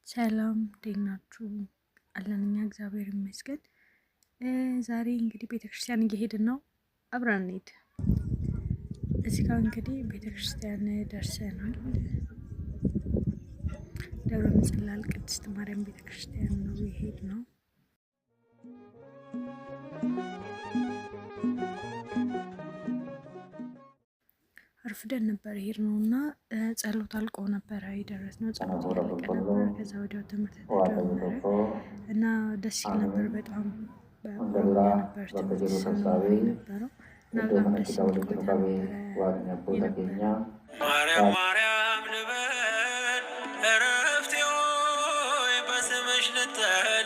ሰላም እንዴት ናችሁ? አለን እኛ እግዚአብሔር ይመስገን። ዛሬ እንግዲህ ቤተክርስቲያን እየሄድን ነው። አብረን እንሂድ። እዚህ ጋር እንግዲህ ቤተክርስቲያን ደርሰናል። ደብረ ምጽላል ቅድስት ማርያም ቤተክርስቲያን ነው የሄድነው። አርፍደን ነበር የሄድነው እና ጸሎት አልቆ ነበረ የደረስነው። ጸሎት እያለቀ ነበር። ከዛ ወዲያው ትምህርት ተጀመረ እና ደስ ይል ነበር በጣም። በኦሮምኛ ነበር ትምህርት ስንማር የነበረው እና በጣም ደስ የሚል ቆይታ ነበረ የነበረ። ማርያም ማርያም ልበል እረፍቴ ሆይ በስምሽ ልጠጋ።